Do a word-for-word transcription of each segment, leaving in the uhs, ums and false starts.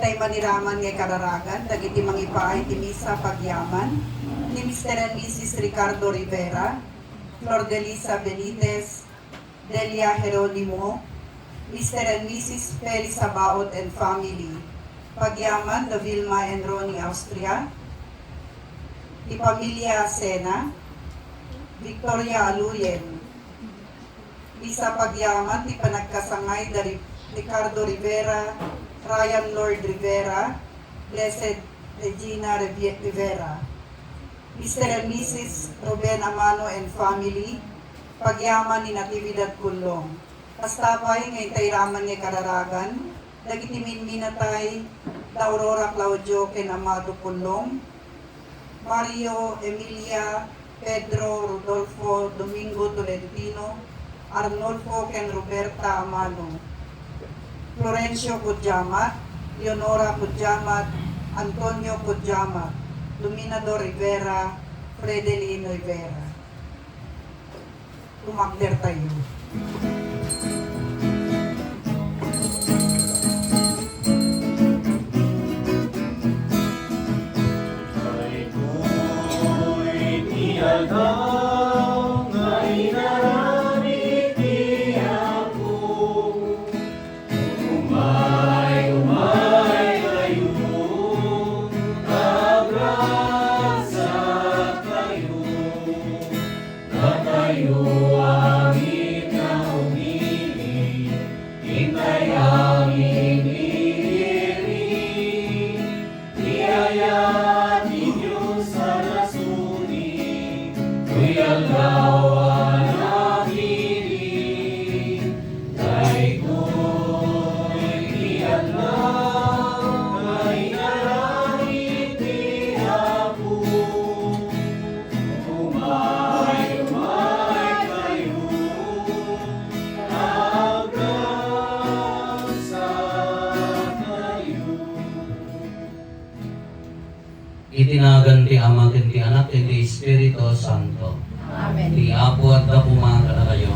Tay maniraman nga ikararagan dagiti mangipaay ti misa pagyaman ni Mister and Missus Ricardo Rivera, Flordelisa Benitez, Delia Jeronimo, Mister and Missus Felisa Baot and family, pagyaman da Vilma and Ronnie Austria, ti pamilya Sena, Victoria Aluyen, Misa pagyaman ti panagkasangay da Ri-, Ricardo Rivera, Ryan Lord Rivera, Blessed Regina Rivi-, Rivera, Mister and Missus Ruben Amano and family, pagyaman ni Natividad Kullong. Kasta pay nga intay raman nga kararagan, dagiti minminatay da Aurora Claudio ken Amado Pullong, Mario, Emilia, Pedro, Rodolfo, Domingo Tolentino, Arnulfo ken Roberta Amano, Florencio Cudjamat, Leonora Cudjamat, Antonio Cudjamat, Dominador Rivera, Fredelin Rivera. Tumakder tayo. Daytoy ti aldaw nga inaramid ti Apo. Umay, umay kayo, agrasakayo. Dakayo amin nga umili, intay amin iri. Ti ayat ti Dios a nasuni, toy aldaw a napili. Daytoy ti aldaw nga inaramid ti Apo. Umay, umay kayo, agrasakayo. Iti nagan ti Ama, ken ti Anak, ken ti Espiritu Santo. Amen. Ti Apo adda koma kadakayo.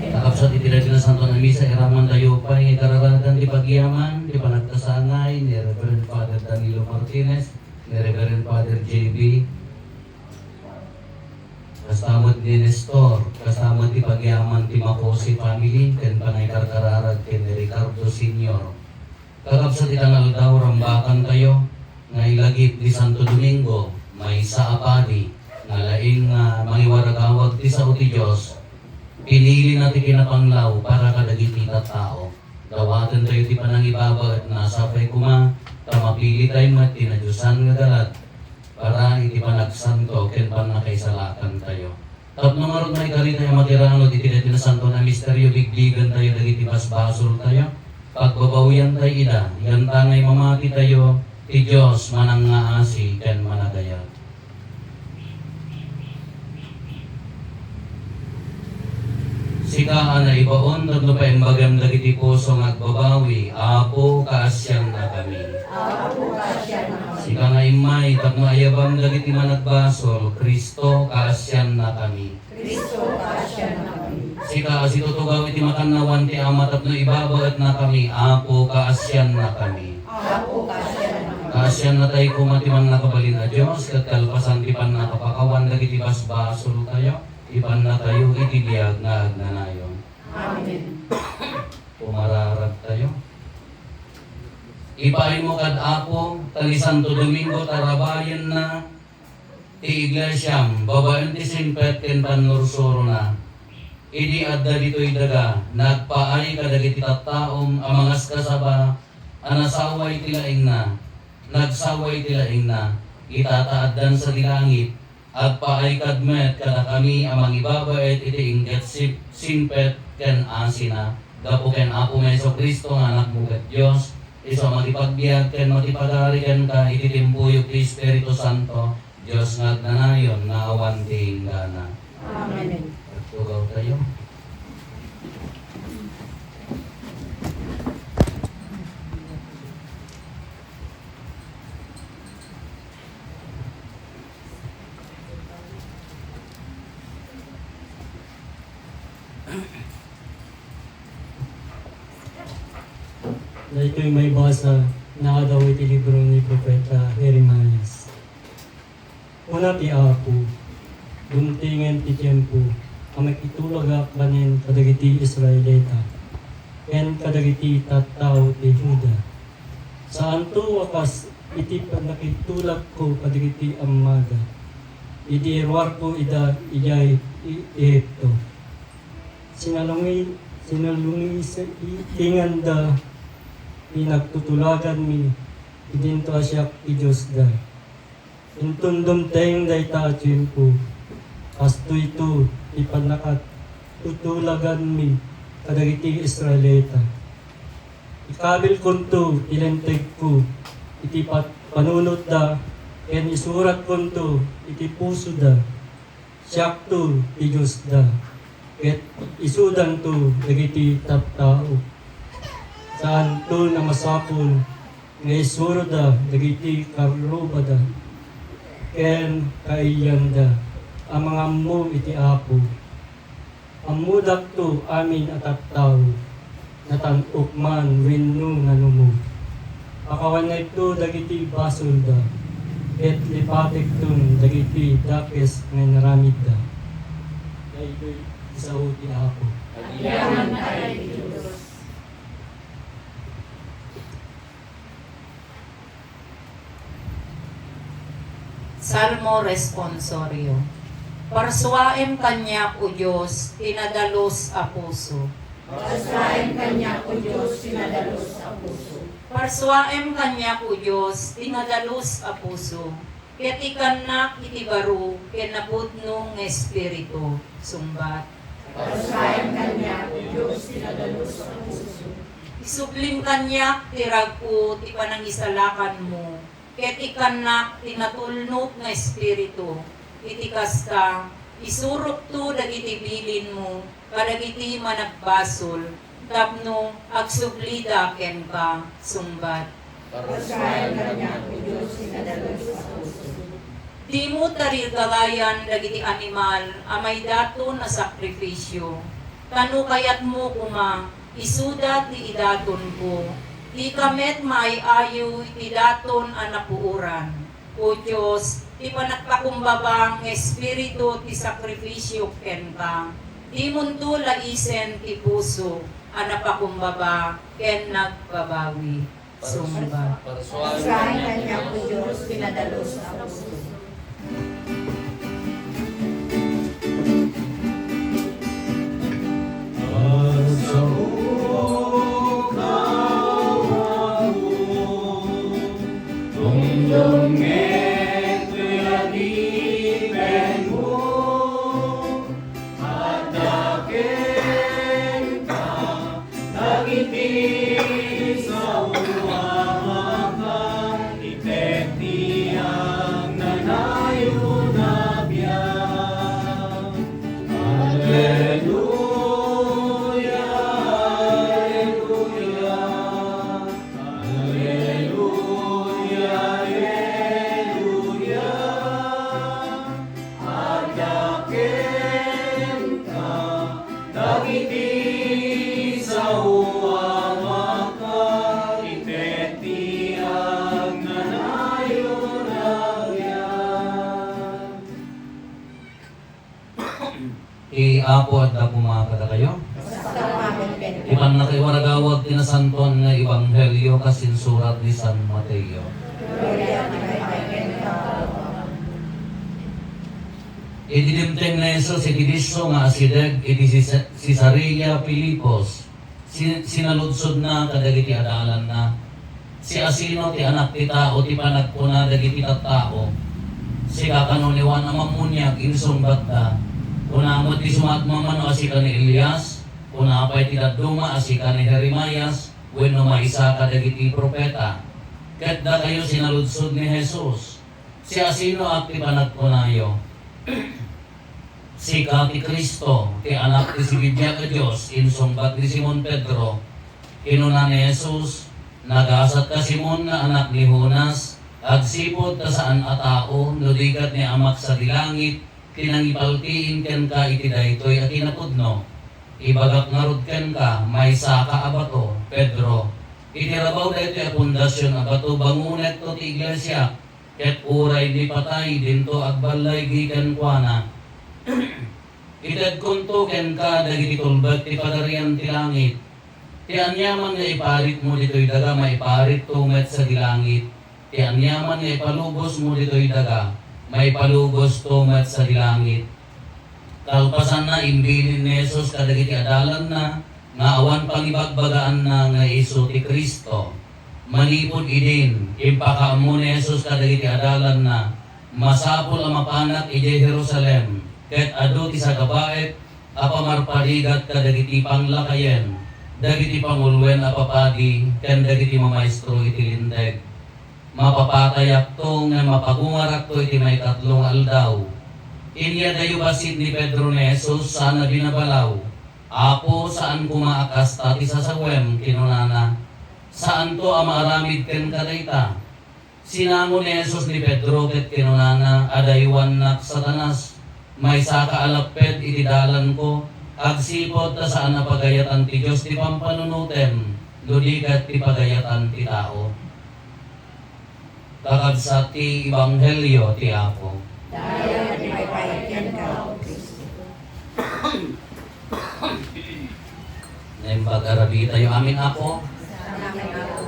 Kakabsat, iti daytoy a Santo a Misa, iramantayo pay nga ikararagan ti pagyaman, ti panagkasangay ni Reverend Father Danilo Martinez, ni Reverend Father J B, kasta met ni Nestor, kasta met ti pagyaman ti Macosi family, ken panangkarkararag ken ni Ricardo Senior. Kakabsat, ita nga aldaw, rambakantayo nga ilagip ni Santo Domingo, maysa a padi nga laing nga mangiwaragawag ti sao ti Dios, pinilina ti kinapanglaw para kadagiti tattao. Dawatentayo ti panangibabaetna, sapay koma ta mapilitayo met ti nadiosan nga galat para iti panagsanto ken pannakaisalakantayo. Tapno ngarud, maikaritayo a makiranud iti daytoy a santo a misterio, bigbigentayo dagiti basbasoltayo, pagbabawiantayo ida, yantangay mamatitayo, ti Dios manangngaasi ken managayat. Sika a naibaon tapno paimbagam dagiti puso nga agbabawi, Apo, kaasiannakami. Apo, kaasiannakami. Sika nga immay tapno ayabam dagiti managbasol, Cristo, kaasiannakami. Cristo, kaasiannakami. Sika a situtugaw iti makannawan ti Ama tapno ibabaetnakami, Apo, kaasiannakami. Apo, kaasiannakami. Kaasiannatay koma ti mannakabalin a Dios, ket kalpasan ti pannakapakawan dagiti basbasoltayo, ipannatayo iti biag nga agnanayon. Amen. Pumararagtayo. Ipaaymo kad Apo, ta ni Santo Domingo tarabayenna ti Iglesiam babaen ti singpet ken pannursurona. Idi adda ditoy daga, nagpaay kadagiti tattaom a mangaskasaba a nasaway ti laingna, nagsaway ti laingna, ita ta addan sadi langit, agpaay kad met kadakami a mangibabaet iti inggit sip-, singpet ken asina, gapu ken Apomi a Jesu-Cristo nga Anakmo ket Dios, isu a makipagbiag ken makipagari kenka iti timpuyog ti Espiritu Santo, Dios nga agnanayon nga awan ti inggana. Amen. Agtugawtayo. Daytoy maibasa naadaw iti libro ni Profeta Jeremias. Kuna ti Apo, "Dumtingen ti tiempo a makitulagak banen kadagiti Israelita ken kadagiti tattao ti Juda. Saanto a kas iti pannakitulagko kadagiti ammada idi iruarko ida idiay E-, Egipto. Sinalungi-, sinalungisinganda ti nagtutulaganmi, idinto a siak ti Diosda." Inton dumteng dayta a tiempo, kastoyto ti pannakatutulaganmi kadagiti Israelita. Ikabilkonto ti lentegko iti pat-, panunotda ken isuratkonto iti pusoda. Siakto ti Diosda, ket isudanto dagiti tattao. Saanto a masapul nga isuroda dagiti karrubada ken kailianda a mangammo iti Apo. Ammodakto amin a tattao, natan-ok man wenno nanumo. Pakawannekto dagiti basolda, ket lipatekton dagiti dakes nga inaramidda. Daytoy ti sao ti Apo. Agyamankay ti Dios. Salmo Responsorio. Parsuaem kaniak, O Dios, ti nadalus a puso. Parsuaem kaniak, O Dios, ti nadalus a puso. Parsuaem kaniak, O Dios, ti nadalus a puso. Ket ikkannak iti baro ken napudno nga espiritu. Sungbat. Parsuaem kaniak, O Dios, ti nadalus a puso. Isublim kaniak ti ragko ti panangisalakanmo, ket ikkannak ti natulnog nga espiritu. Iti kasta, isurokto dagiti bilinmo kadagiti managbasol tapno agsublida kenka. Sungbat. Parsuaem kaniak, O Dios, ti nadalus a puso. Dimo tarigagayan dagiti animal a maidaton a sakrifisio, ta no kayatmo koma, isuda ti idatonko. Dika met maay-ayo iti daton a napuoran. O Dios, ti panagpakumbaba nga espiritu ti sakrifisio kenka. Dimonto laisen ti puso a napakumbaba ken nagbabawi. Sungbat. Parsuaen kaniak, O Dios, ti nadalus a puso. Adda kenka dagiti sao a makaipet ti agnanayon a biag. Alleluia, alleluia, alleluia, alleluia. Adda kenka dagiti sao a makaipet ti agnanayon a biag. Ti Apo adda koma kadakayo. Ti pannakaiwaragawag ti nasantoan nga ebanghelio kas insurat ni San Mateo. Idi dimteng ni Jesus iti disso nga asideg iti Cesa-, Cesarea Filipos, si-, sinaludsodna kadagiti adalanna, "Siasino ti Anak ti Tao ti panagkuna dagiti tattao? Sika kano ni Juan a Mammuniag," insungbatda. "Kuna met ti sumatmamano a sika ni Elias, kuna pay ti dadduma a sika ni Jeremias, wenno maysa kadagiti profeta." Ket dakayo sinaludsod ni Jesus, "Siasinoak ti panagkunayo?" "Sika ti Cristo, ti Anak ti Sibibiag a Dios," insungbat ni Simon Pedro. Kinuna ni Jesus, "Nagasatka, Simon nga anak ni Jonas, agsipud ta saan a tao no di ket ni Amak sadi langit ti nangipaltiing kenka iti daytoy a kinapudno. Ibagak ngarud kenka, maysaka a bato, Pedro, Iti rabaw daytoy a pundasion a bato, bangonekto ti iglesia, ket uray ni patay, dinto agballay gikan kuana. Itedkonto kenka dagiti tulbek ti Pagarian ti langit. Ti aniaman nga iparitmo ditoy daga, maiparitto met sadi langit. Ti aniaman nga ipalubosmo ditoy daga, maipalubosto met sadi langit. Kalpasanna, imbilin ni Jesus kadagiti adalanna nga awan pangibagbagaanna nga isu ti Cristo. Manipud idin, impakaammo ni Jesus kadagiti adalanna, masapul a mapanak idiay Jerusalem, ket adu ti sagabaek a pamarparigat kadagiti panglakayen, dagiti panguloen a papadi, ken dagiti mamaestro iti Linteg. Mapapatayakto ngem mapagungarakto iti maikatlo nga aldaw. Inyadayo bassit ni Pedro ni Jesus, saan a binabalaw. "Apo, saan koma a kasta ti sasawem," kinunana. "Saanto a maaramid kenka dayta." Sinango ni Jesus ni Pedro ket kinunana, "Adaywannak, Satanas! Maysaka a lapped iti dalanko, agsipud ta saan a pagayatan ti Dios ti pampanunotem, no di ket ti pagayatan ti tao." Kakabsat, ti Ebanghelio ti Apo. Dayaw ti paypay kenka, O Cristo. Naimbag a rabii tayo amin, Apo. Amen, Apo.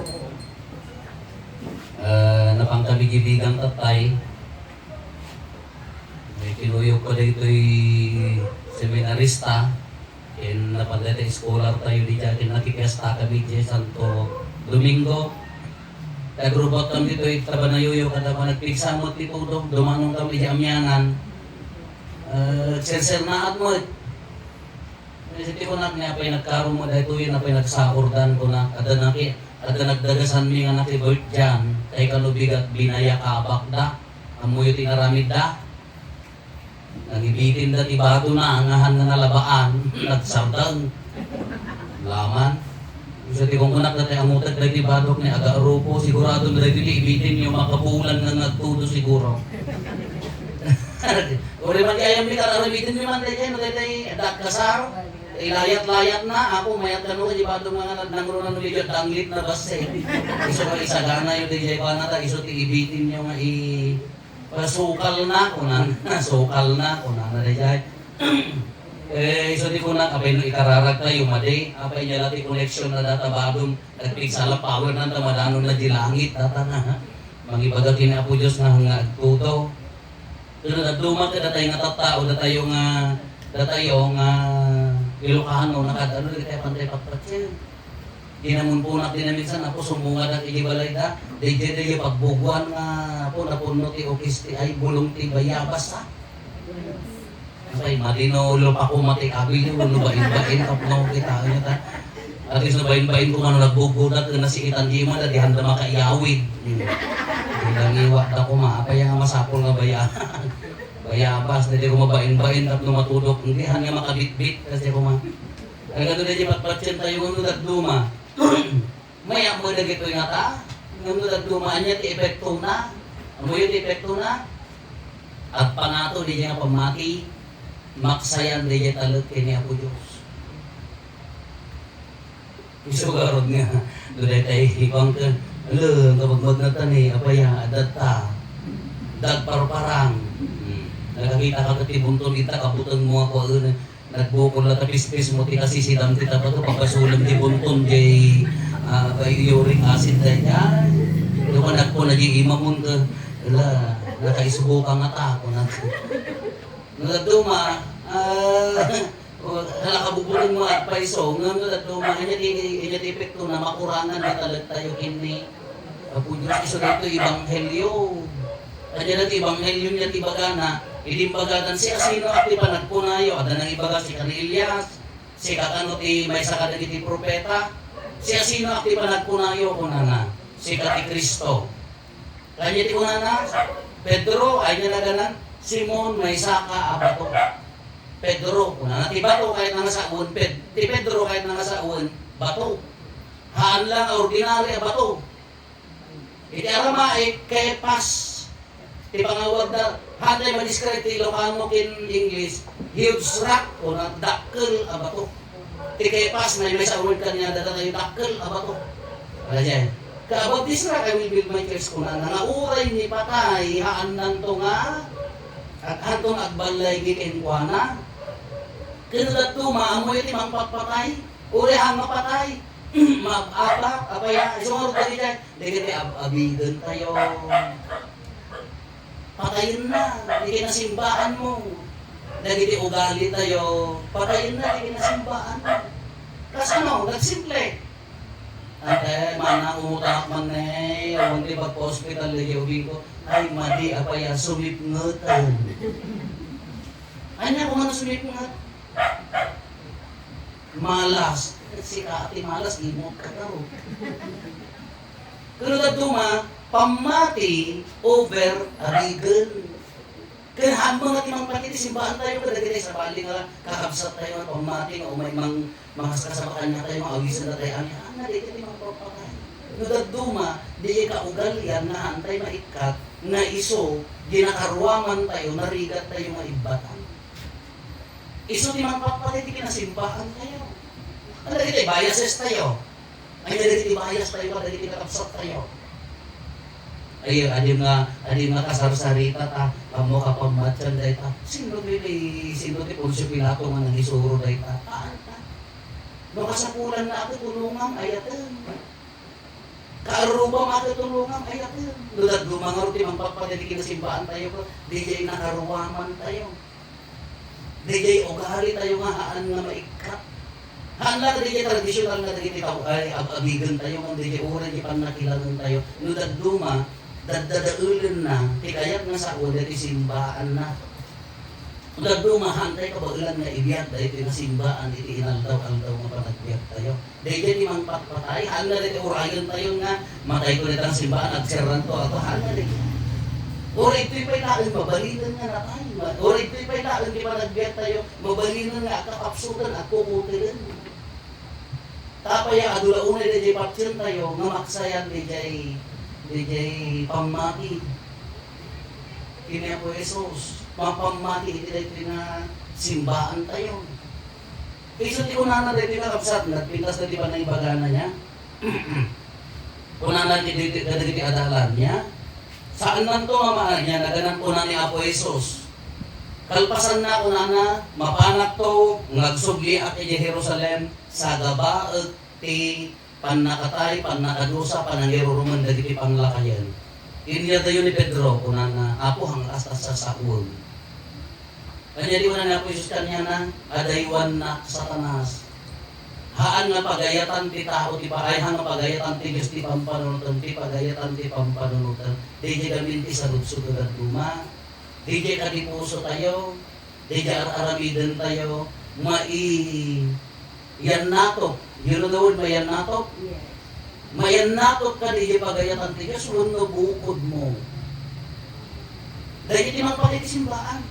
Ah, napan kami di bigang tattay. May kinuyog ko daytoy seminarista. Ken napan dayta eskolar tayo diay, ken nakipiesta kami diay Santo Domingo. Nagrubot kami ditoy Tabanayuyo, kada pa nagpigsa met ti tudo, dumanon kami diay amianan. Eh, sersernaat met. Iti kunak ni apay nagkaron mo daytoy, apay nagsaurdan ko na. Adda naki-, adda nagdagasanmi nga nakibert diay, tay kano bigat binayakabakda. Ammoyo ti inaramidda. Nangibitinda ti badona, nga han nga nalabaan, nagsardeng. Laman. Isu ti kunkunak daytoy a mutek daytoy badok ni aga-arupo, sigurado na daytoy ti ibitinyo, makabulan nga nagtudo siguro. Uray man ti ayam mi, kar-aramiden mi man daytoy, no daytoy, dagkasar, ilayat-layat na, ako, mayat kano, kadi badok nga nga nagrunan no medyo danglit na base. Isu nga isagana yo, daytoy, kuana ta, isu ti ibitinyo nga i-, Pasukal na, kunana, sukal na, kunana daydiay. Eh, isu ti kunak, apay no ikararag tayo, madi, apay niya la ti connection na data badom, nagpigsa la power na, ta madanon na di langit, data na, ha? Mangibaga ti ni Apo Dios nga, nga agtudo. Pero dadduma ket datay nga tattao, datayo nga, datayo nga Ilocano, nakadalo, dagiti pantay patpatien. Di namunpunak, di naminsan, Apo, summungadak iti balayda. Daydiay, daydiay pagbuguan nga, Apo, napunno ti ukis ti, ay, bulong ti bayabas, ha? Apay, madi no lupako mati kabil, no bain-bain, tapno kita, ano ta? At least, no bain-bain ko man, nagbugudak, nasiitan di man, di handa makaiyawid. Hmm. Di lang iwat da ko, ma. Apay nga masapul nga baya-, bayabas, daydiay ko mabain-bain, tapno matudok, hindi, han nga makabitbit, kasi ko ma. Ay, kadto daydiay patpatien tayo, ano, dadduma. Mayat mo dagitoy nga ta, ngem no dadduma, ania ti epektona? Ammoyo ti epektona? Agpangato daydiay nga pammati, maksayan daydiay talek ken ni Apo Dios. Isu garud nga, no daytay, ikuan ka, "Ala, kapag magnatan eh, apaya, adda ta. Dagparparang." Hmm. Nakakita ka ti bunton, ita, kabuteng mo nga kuaen. Nagbukol la ta pispis mo ti kasisidam ti tapato, papasulem ti bunton jay, ah, kay uric acid daydiay. Di ba nagkuna jay imamon ka, "Ala, nakaisbo ka nga ta," kuna. No dadduma, ah, o, hala, kabubuteng mo agpayso, ngem no dadduma, inya ti, inya ti epekto na makurangan nga talek tayo kinni. Apo Dios, isu daytoy ebanghelio. Ania daytoy ebanghelio nga ti ibagana? Idi imbagadan, "Siasinoak ti panagkunayo?" Adda nangibaga, "Sika ni Elias, sika kano ti maysa kadagiti propeta." "Siasinoak ti panagkunayo?" kunana. "Sika ti Cristo." Ania ti kunana? "Pedro," ay nga naganan, "Simon, maysaka a bato." "Pedro," kunana. Ti bato ket nga sawen, Ped-, ti Pedro ket nga sawen, bato. Haan lang a ordinary a bato. Iti Aramaic, Kefas ti pangawagda. Hantay ma-describe ti Ilocano ken English, huge rock, o na, dakkel a bato. Ti Kefas, may, maysa a word kaniada, datayo dakkel a bato. Rajen, "Kabaptisra, I will build my church," kunana, nga uray ni patay, haannanto nga, at hanto nga agballaigi kenkuana. Ken dadduma, ammoyo ti mangpatpatay, uray haan nga patay, maab-abak, apay a, isu ngarud dagiti, dagiti ab-abigen tayo. Patayenna ti kinasimbaanmo. Dagiti ugali tayo, patayenna ti kinasimbaanmo. Kasano? Nagsimple. Ate, mana, umutangak man ne, awan ti pagpa-hospital dagiti ubingko. Ay, madi, apay a, sumipngeten. Ania ko man sumipnget? Malas. Sika ti malas, imot ka karo. Ken no dadduma, pammati over abigen. Ken haanmo nga ti mangpati ti simbaan tayo, kadagiti sabali nga kakabsat tayo nga pammati nga umay mang-, mangaskasaba kaniatayo, nga awisenna tayo, ania, ania, dayta ti mangpatpatay. No dadduma, di kaugalian nga haantay maikkat, nga isu, ginakaruaman tayo, narigat tayo nga ibbatan. Isu ti mangpatpati ti kinasimbaan tayo. Ano dagiti biases tayo? Ay, dagiti bias tayo, dagiti kakabsat tayo. Ay, adi nga, adi nga kasarsarita ta, ammo ka pammatian dayta. Sino ti, sino ti Poncio Pilato nga nangisuro dayta? Haan ta. No kasapulan na ako, tulungan, ayaten. Kaarrubam a tutulongam, ay, apo. No dadduma ngarud ti mangpatpati ti kinasimbaan tayo, ket diay nakaruaman tayo. Diay ugali tayo nga haan nga maikkat. Haan la diay tradisyonal nga dagiti tao, ay, ab-abigen tayo, ngem diay uray ti pannakilangen tayo. No dadduma, daddadaelenna ti kayat nga sao daytoy simbaanna. Dadduma, haantay kabaelan nga ibiag daytoy nga simbaan iti inaldaw-aldaw nga panagbiag tayo. Daydiay ti mangpatpatay, haan nga daytoy urayen tayo nga matayko dayta nga simbaan, agserranto ako, haan nga daydiay. Uray ditoy pay laeng mabalinen nga natay, ma-, uray ditoy pay laeng ti panagbiag tayo, mabalinen nga agkakapsutan, agkukutelen. Tapay a adu la unay daydiay patien tayo nga maksayan daydiay, daydiay pammati. Ken ni Apo Jesus, mapammati iti daytoy nga simbaan tayo. Isu ti kunana daytoy nga kabsat, nagpintas daytoy panangibagana niya. Kunana ti, ti, kadagiti adalan niya, "Saannanto nga maanyan, naganan kuna ni Apo Jesus. Kalpasanna, kunana, mapanakto nga agsubliak idiay Jerusalem, sagabaek ti pannakatay, pannakadusa, panangirurumen dagiti panglakayen." Inyadayo ni Pedro, kunana, "Apo, haan nga kasta sasaoen." Kaniana di kuna ni Apo Jesus kaniana, "Adaywannak, Satanas. Haan nga pagayatan ti tao ti pa-, ay, haan nga pagayatan ti Dios ti pampanunotem, ti pagayatan ti pampanunotem." Daydiay gamin ti saludsod a dadduma. Daydiay kadi puso tayo. Daydiay ar-aramiden tayo. Mai-, Yannatop. You know the word maiannatop? Yes. Maiannatop ka diay pagayatan ti Dios wenno bukodmo. Daydiay ti mangpati ti simbaan.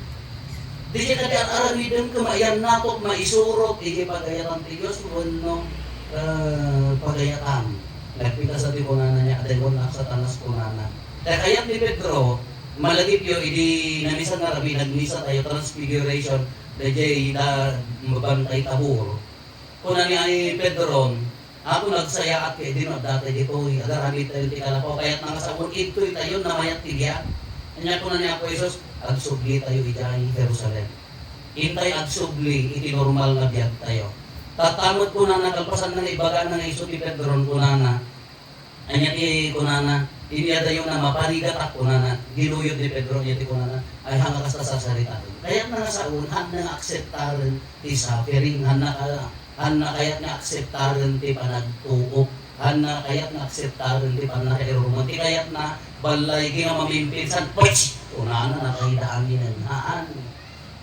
Diay kadi ar-aramidem ket maiannatop, maisurot diay pagayatan ti Dios wenno, eh, pagayatan. Nagpintas ti kunana niya, "Adaywannak, Satanas," kunana. Ta kayat ni Pedro, malagipyo idi namisan nga rabii, nagmisa tayo, Transfiguration, daydiay da-, mabantay Tabor. Kuna ni Pedro, "Apo, nagsayaat ket idi no adda tayo ditoy, agaramid tayo ti kalapaw, kayatna nga saoen, idtoy tayo, namayat ti biag." Ania kuna ni Apo Jesus, "Agsubli tayo idiay Jerusalem." Intay agsubli iti normal nga biag tayo. Tatta met kunana, kalpasanna nga ibagana nga isu ti Pedro, kunana, Ania ti kunana, "Inyadayona, maparigatak," kunana. Ginuyod ni Pedro, ania ti kunana, "Ay, haan nga kasta sarsaritaen." Kayatna nga saoen, haanna nga akseptaren ti suffering, haanna ka-, haanna kayat nga akseptaren ti panagtuok, haanna kayat nga akseptaren ti pannakairuruman. Ti kayatna, ballaigi nga mamimpinsan, "Pwes!" kunana, nakaida aminen. Haan.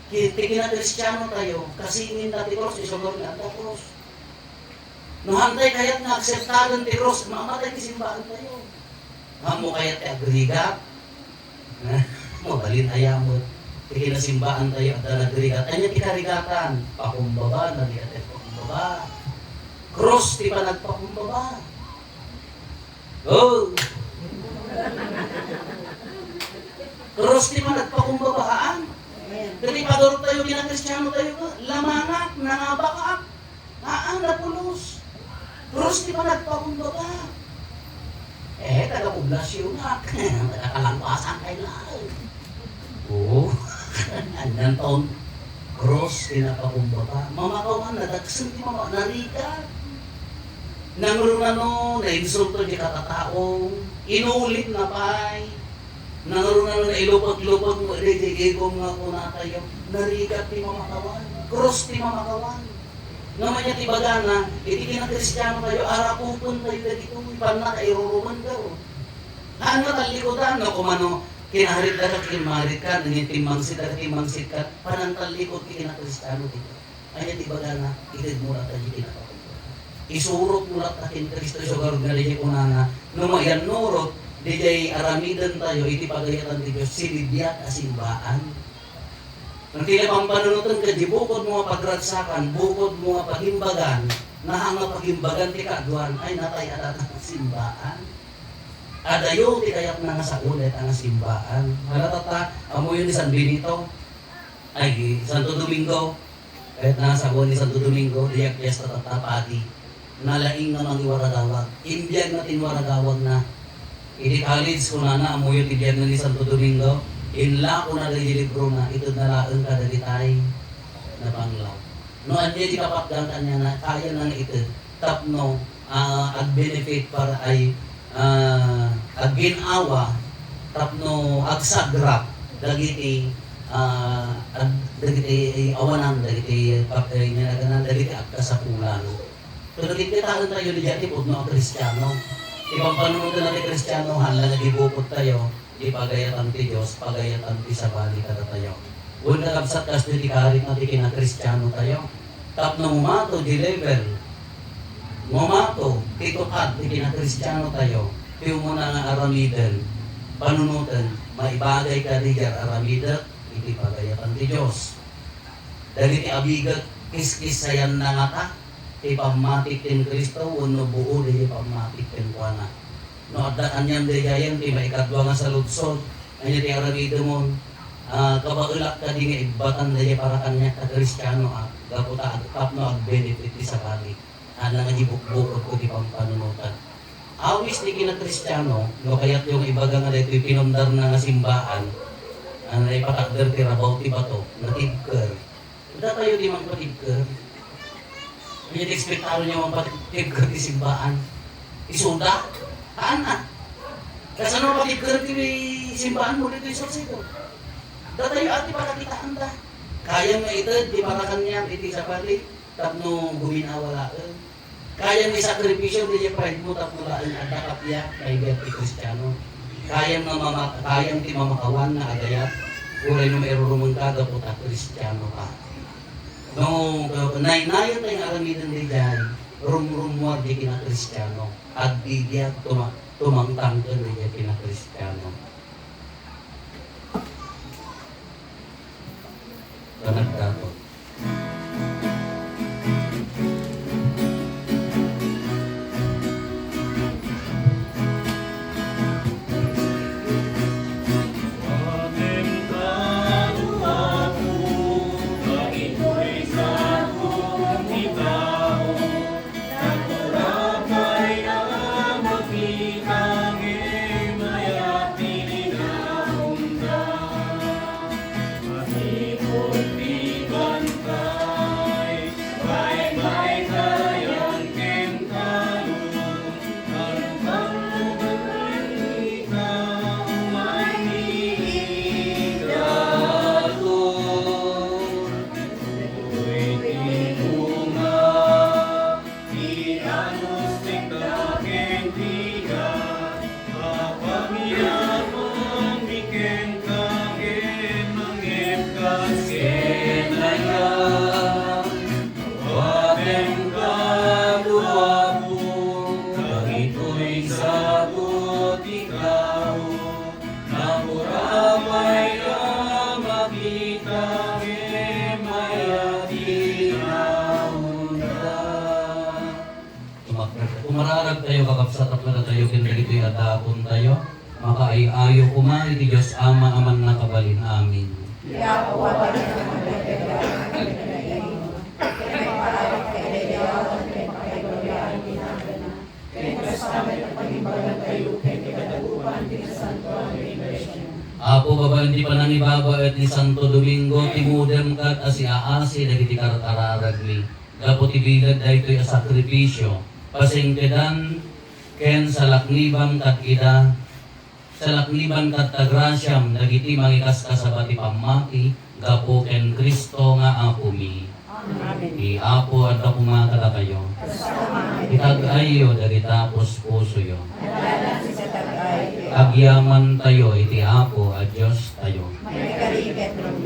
Ki-, ti kinakristiano tayo, kasinginna ti krus, isu ngarud nga adda krus. No haantay kayat nga akseptaren ti krus, mamatay ti simbaan tayo. Ammo kayat ti agrigat? Mabalin aya met. Ti kinasimbaan tayo, adda nagrigat. Ania ti karigatan? Pakumbaba, narigat ti pakumbaba. Krus ti panagpakumbaba. Oh! Krus ti panagpakumbabaan. Ket ipadurot tayo, kinakristiano tayo, lamangan, nangabak. Haan, napulos. Krus ti panagpakumbaba. Eh, taga-poblasyonak. Taga-Kalangpasan kay laeng. Oo. Anian ton, krus ti napakumbaba. Mamakawan, nadagsen ti mama-, narigat. Nangruna no, nainsulto ti katatao. Inulit na pay. Nangruna no, nailupag-lupag mo, di, di, igom nga kunatayo. Narigat ti mamakawan. Krus ti mamakawan. Ngem ania ti ibagana, iti kinakristiano tayo, arakupen tayo dagitoy, pannakairurumen tayo. Haan nga tallikudan, no, kumano, kinaharitda ka, kinmaharit ka, nangin timmangsit ka, timmangsit ka, panangtallikod ti kinakristiano dito. Ania ti ibagana, itedmo latta diay kinapatungkolan. Isurotmo latta ken Cristo, isu garud nga diay kunana, no maiyannurot, diay aramiden tayo, iti pagayatan ti Dios, sinibiat a simbaan. Ngem ti napampanunoten ket di bukodmo nga pagragsakan, bukodmo nga pagimbagan, naha nga pagimbagan ti kaaduan, ay natay-ada ti simbaan. Adayo ti kayatna nga sao dayta nga simbaan. Hala tatta, ammoyo ni San Benito, ay, Santo Domingo. Kayatna nga sao ni Santo Domingo, diay agpiesta tatta, padi. Nalaing nga mangiwaragawag. Imbiag na ti inwaragawagna. Iti college, kunana, ammoyo ti biag na ni Santo Domingo. Inlako na dagiti libro na, ited na laeng kadagitay nabanglaw. No ania ti kapatgan kaniana, kayana nga ited tapno, ah, agbenefit para ay, ah, aggin-awa tapno agsagrap dagiti, ah, ag-, dagiti awanan, dagiti pap-, eh, nga naganan, dagiti agkasapulan. Pero dagiti taentayo, diay ti pudno a Kristiano. Ti pampanunoten a ti Kristiano, haan la nga di bukod tayo, di pagayatan ti Dios, pagayatan ti sabali kadatayo. Wen kakabsat, kastoy ti karit na ti kinakristiano tayo. Tapno umato di level, umato ti tukad ti kinakristiano tayo, ti umuna nga aramiden, panunoten, maibagay kadi diay aramidek iti pagayatan ti Dios. Dagiti abiget, kiskissayan na ngata ti pammatik ken Cristo wenno buo diay pammatik kenkuana. No adda kaniam daydiayen ti maikadua nga saludsod, ania ti aramidemon? Ah, kabaelak kadi nga ibbatan daydiay para kaniak ta Kristiano, ah, gapu ta ag-, tapno agbenefit ti sabali. Haan la nga di bukbukotko ti pampanunotan. Awis ti kinakristiano, no kayatyo nga ibaga nga daytoy pinundarna nga simbaan, a naipatakder ti rabaw ti bato, natibker. Datayo ti mangpatibker. Ania ti ekspektaronyo mangpatibker ti simbaan? Isuda? Haan a. Kasano patibker ti simbaanmo ditoy Sausalito? Datayo a ti pakakitaanda. Kayam nga ited ti para kaniam iti sabali tapno guminawa laeng. Kayam nga isakripisyo daydiay pride mo tapno laeng adda kappia, kayat ti Kristiano. Kayam nga mama-, kayam ti mamakawan nga agayat, uray no mairurumengka gapu ta Kristiano ka. No, naynayonta nga aramiden daydiay, rumrummuar diay kinakristiano, agbibiag, tuma-, tumangtangken daydiay kinakristiano. Panagdaton. Ti anus ti kakendian, a pamiamanmi kenka ken mangngegka ken aya. Awatenka, Apo, dagitoy sagut ti tao. Nakurapay a makita ken mayat ti naunda. Umak-, umararag tayo, kakabsat, a kadatayo ken dagitoy a dapontayo. Makaay-ayo koma iti Dios Ama a mannakabalin. Amen. Ken kasta met a pagimbagan tayo ken Apo, babaen ti panangibabaet ni Santo Domingo, timudem kad a siaasi dagiti karkararagmi. Gapu ti bileg daytoy a sakrifisio, pasingkedan ken salaknibam kad ida, salakniban kad ta grasiam dagiti mangikaskasaba ti pammati gapu ken Cristo nga Apomi. Amen. Ti Apo adda koma kadakayo. Itag-ayyo dagita puspusoyo. Agyamantayo iti Apo a Diostayo.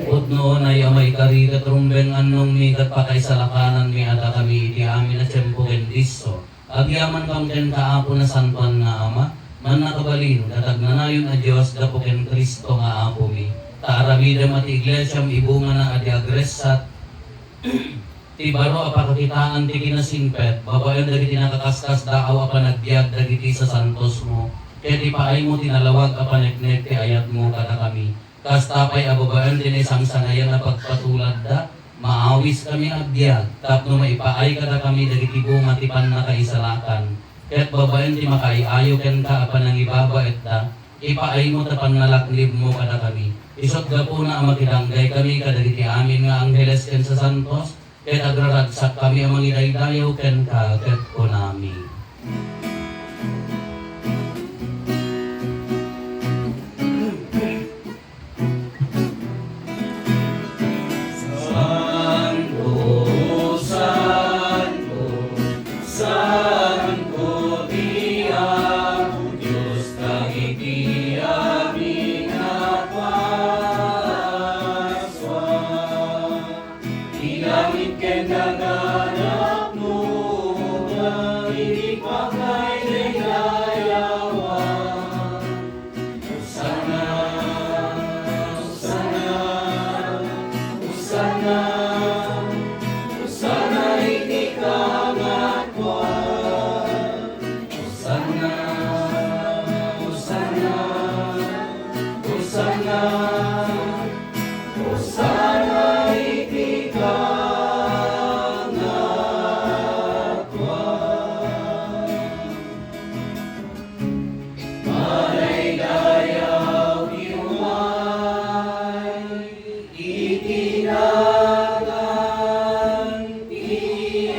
Pudno unay a maikari ket rumbeng, annongmi ket pakaisalakananmi a dakami iti amin a tiempo ken disso. Agyamankam kenka, Apo, Nasantoan nga Ama, mannakabalin ket agnanayon a Dios gapu ken Cristo nga Apomi. Ta aramidem a ti iglesiam ibungana a di agressat ti baro a pakakitaan ti kinasingpet babaen dagiti nakaskasdaaw a panagbiag dagiti sasantosmo, ket ipaaymo ti nalawag a paneknek ti ayatmo kadakami. Kasta pay a babaen ti naisangsangayan a pagpatuladda, maawiskami agbiag tapno maipaay kadakami dagiti bunga ti pannakaisalakan, ket babaen ti makaay-ayo kenka a panangibabaetda, ipaaymo ta pannalaknibmo kadakami. Isut' gapuna a makidanggayami kadagiti amin nga angheles ken sasantos, ket agraragsakkami a mangidaydayaw kenka, ket kunami: Santo, santo, santo ti Apo Dios dagiti amin a Pasua. Ti langit ken daga napno iti pakaidayawan. Hosanna, Hosanna, Hosanna, Hosanna iti kangatoan. Hosanna, Hosanna, Hosanna, Hosanna iti kangatoan. Madaydayaw ti umay iti nagan ti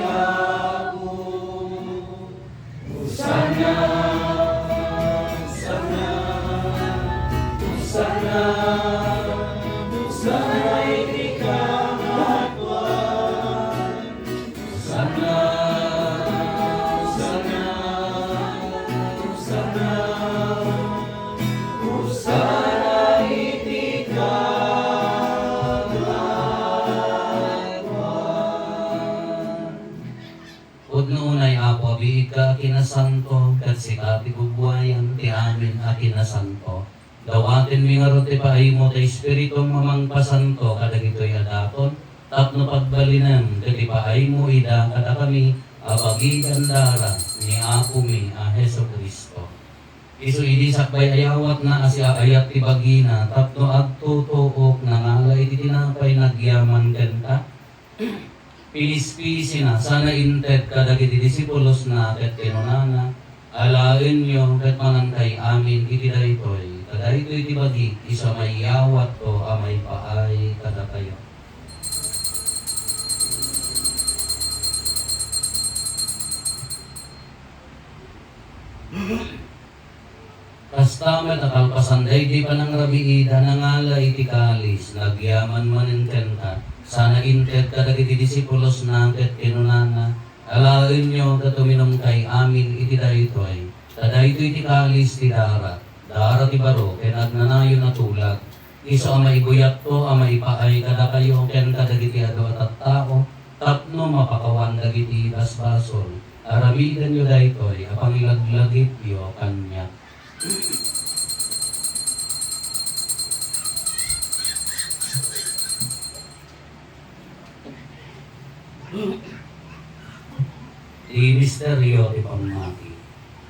Apo. Hosanna, Hosanna, Hosanna, Hosanna iti kangatoan. Hosanna, Hosanna, Hosanna, Hosanna iti kangatoan. Pudno unay, Apo, a biigka a kinasanto, ket sika ti bubuayan ti amin a kinasanto. Dawatenmi ngarud ti paaymo ti Espiritum a mangpasanto kadagitoy a daton, tapno pagbalinem ket ipaaymo ida kadakami a bagigan dara ni Apomi a Jesu-Cristo. Isu idi sakbay a yawatna a siaayat ti bagina tapno agtutuok, nangala iti tinapay, nagyaman kenka, pinispisina, sana inted kadagiti disipulosna ket kinunana: Alaenyo ket mangankay amin iti daytoy, ta daytoy ti bagik, isu a maiyawatko a maipaay kadakayo. Kasta met a kalpasan daydi panangrabiida, nangala iti kalis, nagyaman manen kenka, sana inted kadagiti disipulosna ket kinunana: Alaenyo ket uminumkay amin iti daytoy, ta daytoy ti kalis ti darak, dara ti baro ken agnanayon a tulag. Isu a maibuyatko a maipaay kadakayo ken kadagiti adu a tattao tapno mapakawan dagiti basbasol. Aramidenyo daytoy a pangilaglagipyo kaniak. Ti misterio ti pammati.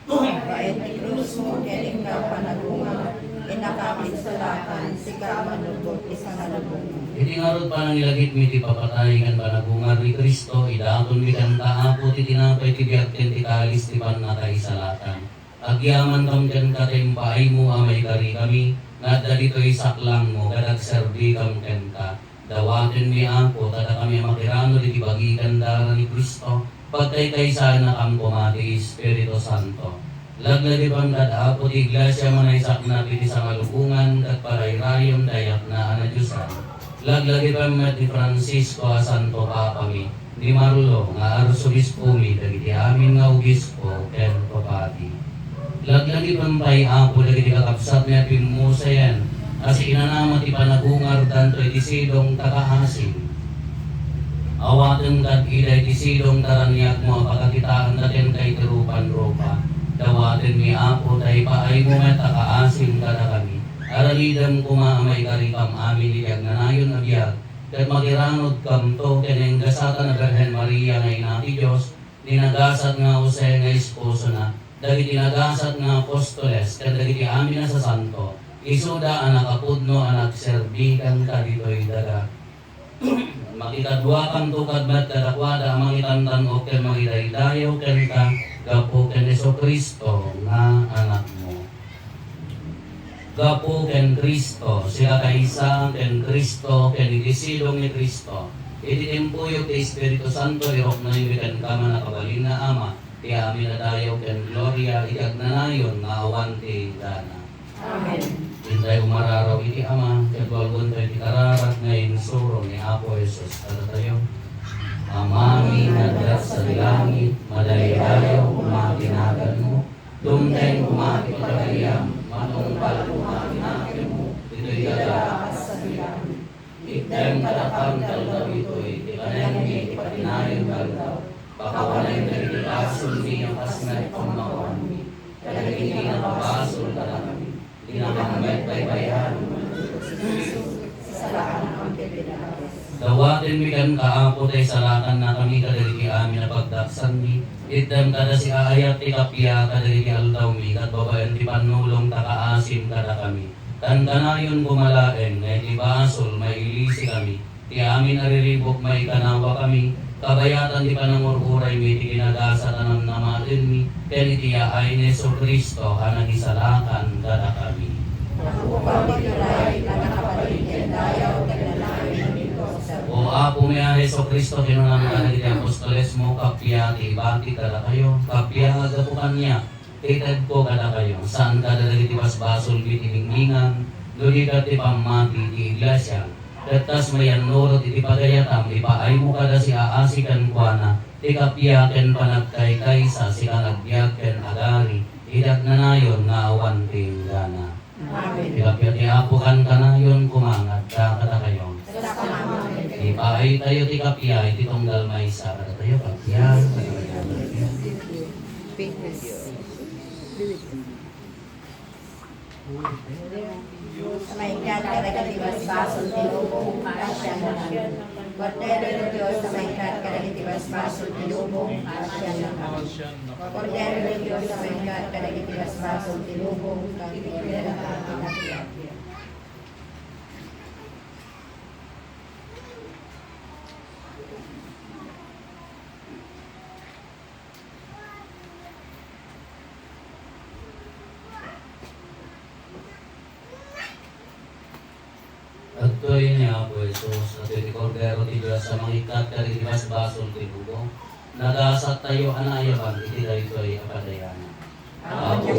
Baen ti krusmo ken inka panagungar, innaka a pinsalakan, sika a mannubbot iti sangalubongan. Iti ngarud panangilagipmi ti papatay ken panagungar ni Cristo, idatonmi kenka, Apo, ti tinapay ti biag ken ti kalis ti pannakaisalakan. Agyamankam kenka ta impaaymo a maikarikami nga adda ditoy saklangmo ket agserbikam kenka. Dawatenmi, Apo, ta dakami a makirano diti bagi ken dara ni Cristo, pagkaykaysaennakam koma ti Espiritu Santo. Laglagipem kad, Apo, ti Iglesia a manaysaknap iti sangalubongan ket palayrayem dayakna a nadiosan. Laglagipem met ni Francisco a Santo Papami, ni Marlo nga Arsobispomi dagiti amin nga obispo ken papadi. Laglagipem pay, Apo, dagiti kakabsatmi a pimmusayen a siinanama ti panagungardanto iti sidong ta kaasim. Awatem kad ida iti sidong ta raniagmo a pakakitaenda kenka iti rupan-rupa. Dawatenmi, Apo, ta ipaaymo met a kaasim kadakami. Aramidem koma a maikarikam amin iti agnanayon a biag, ket makiranodkamto ken ni gasat a Birhen Maria nga Ina ti Dios, ni nagasat nga Jose nga esposona, dagiti nagasat nga apostoles, ken dagiti amin a sasanto, isuda a nakapudno a nagserbi kenka ditoy daga. Makikaduakanto kad met kadakuada a mangitantan-ok ken mangidaydayaw kenka gapu ken Jesu-Cristo nga Anakmo. Gapu ken Cristo, sika kaysa ken Cristo, ken iti sidong ni Cristo, iti timpuyog ti Espiritu Santo, iruknoymi kenka, Mannakabalin nga Ama, ti amin a dayaw ken gloria iti agnanayon nga awan ti inggana. Amen. Intay umararaw iti Ama, ket walwentayo ti kararag nga insuro ni Apo Jesus kadatayo. Amami nga adda sadi langit, madaydayaw koma ti naganmo, dumteng koma ti pagariam, matungpal koma ti nakemmo, ditoy daga a kas sadi langit. Itdem kadakami ti aldaw itoy ti panekmi iti patinayon nga aldaw. Pakawanem dagiti basolmi a kas met ti pammakuanmi kadagiti nababasol kadakami. Dinakam met baybay-an. Dawatenmi kenka, Apo, ta isalakannakami kadagiti amin a pagdaksanmi. Itdem kada siaayat ti kappia kadagiti aldawmi, ket babaen ti pannulong ta kaasim kadakami. Kankanayon koma laeng nga iti basol, mailisikami. Ti amin a riribuk, maikanawakami. Kabayatan ti panangur-uraymi iti kinagasat a namnamatenmi ken iti yaay ni Jesu-Cristo a nangisalakan kadakami. Nakukaw ti turay, Mannakabalin ken dayaw ken nanayon a Dios. O Apomi a Jesu-Cristo, kinunam kadagiti apostolesmo, kappia ti ibati kadakayo, kappia nga gapu kaniak, itedko kadakayo, saan kada dagiti basbasolmi ti ningningan, no di ket ti pammati ti iglesia. Ket kas mayannurot iti pagayatam, ipaaymo kada siaasi kenkuana ti kappia ken panagkaykaysa, sika nga agbiag ken agari iti agnanayon nga awan ti inggana. Amen. Ti kappia ti Apo kankanayon koma nga adda kadakayo. Ipaaytayo ti kappia iti tunggal maysa kadatayo. Kappia. Sa maikkat kadagiti basbasol ti lubong, paasiannakami. Kordero ti Dios, sa maikkat kadagiti basbasol ti lubong, paasiannakami. Kordero ti Dios, sa maikkat kadagiti basbasol ti lubong, paasiannakami. Adtoy ni Apo Jesus, adtoy ti Kordero ti Dios a mangikkat kadagiti basbasol ti lubong. Nagasattayo a naayaban iti daytoy a padayanan. Apo,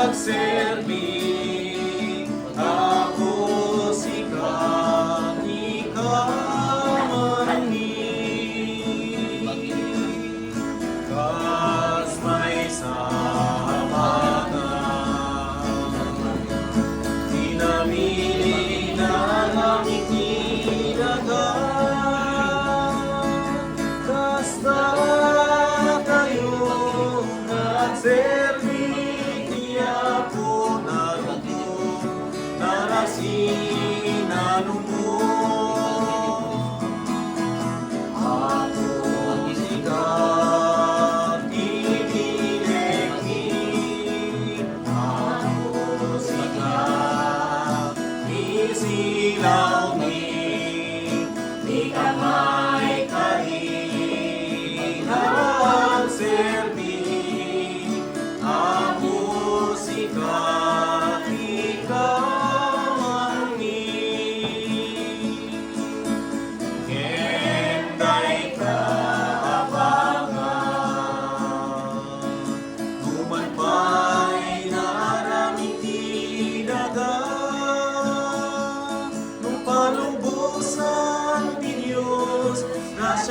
Nagserbi, Apo, sika ti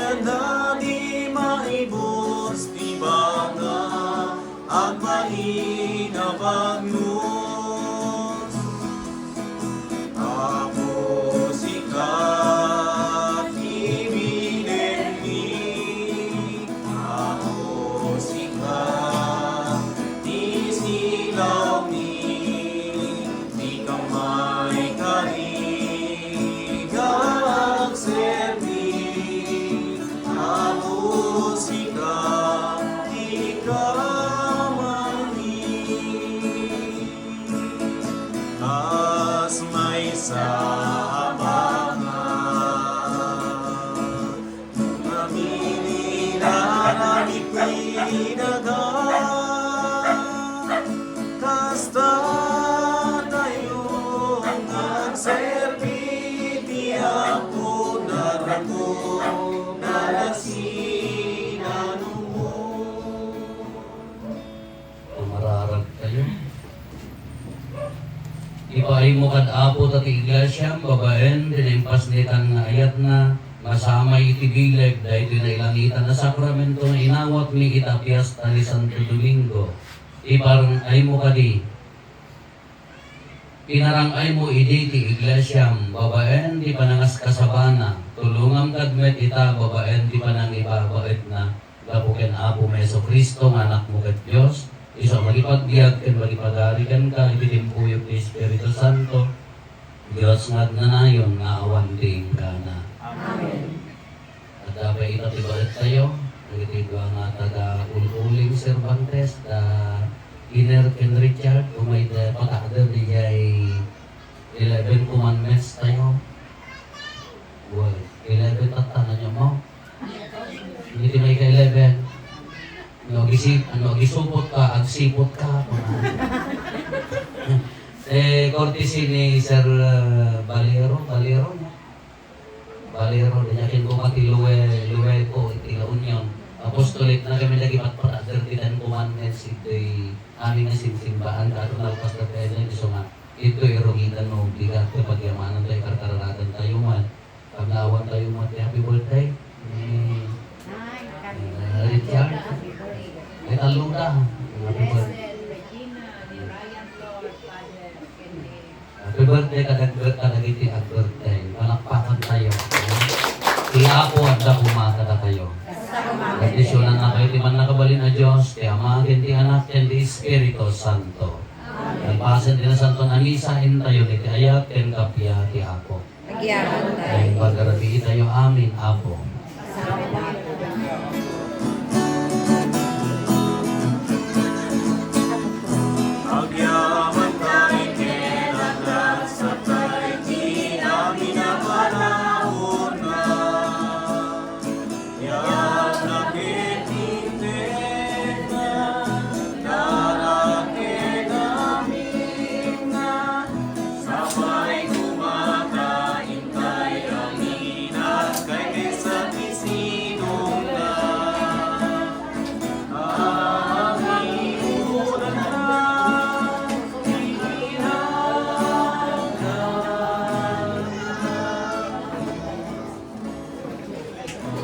Nadi maibus ti banga, agbalin a banus. Apo, sika ti bilenmi. Apo, sika ti silawmi. Dika maikari nga agserbi, Apo, sika ti kamangni. Kas maysa a banga, Mamili na iti daga, kasta tayo nga agserbi ti Apo, darakon a sinanunmo. Tumararag tayo. Ipaaymo kad Apo ta ti iglesiam babaen ti naimpasnitan nga ayatna, masamay iti bileg daytoy nailangitan a sakramento nga inawatmi ita a fiesta ni Santo Domingo. Iparang-aymo kadi. Pinarang-aymo idi ti iglesiam babaen ti panangaskasabana, tulongam kad met ita babaen ti panangibabaetna. Gapu ken Apo Jesu-Cristo nga Anakmo ket Dios, isu a mangipagbiag ken mangipagari kenka iti timpuyog ti Espiritu Santo, Dios nga agnanayon nga awan ti inggana. Amen. Adda pay ita ti baettayo, dagiti dua nga taga-ul-uling Cervantes, da Iner ken Richard, umay da pakaadda diay eleven commandments tayo. Well, eleven tatta, nanyo mo? Iti may ka-eleven. No, agisi-, ano, agisupot ka, agsipot ka, kuna. Eh, courtesy ni Sir, uh, Valero, Valero, no? Valero, diay ken kuma ti Lue-, Lueco, iti La Union. Apostolate na kami lagi patpatader ti Ten Commandments, iti amin nga sinsimbaan, kato nalpas na tayo dyan, isu nga, ito irugitan no bigat, ti pagyamanan tayo, karkararagan tayo man. Paglawan tayo mo ti happy birthday ni, uh, Richard. Ay, talo da. Happy birthday. Happy birthday kadag-, kadagiti ag-birthday. Palakpakan tayo. Ti Apo adda kuma kadatayo. Bendisyonanna kayo ti Mannakabalin a Dios, ti Ama, ken ti Anak, ken ti Espiritu Santo. Amen. Kalpasen ti Nasanton a Misa, intayon iti ayat ken kappia ti Apo. Agyamanen tayo. Ay, pagarabii tayo amin, Apo.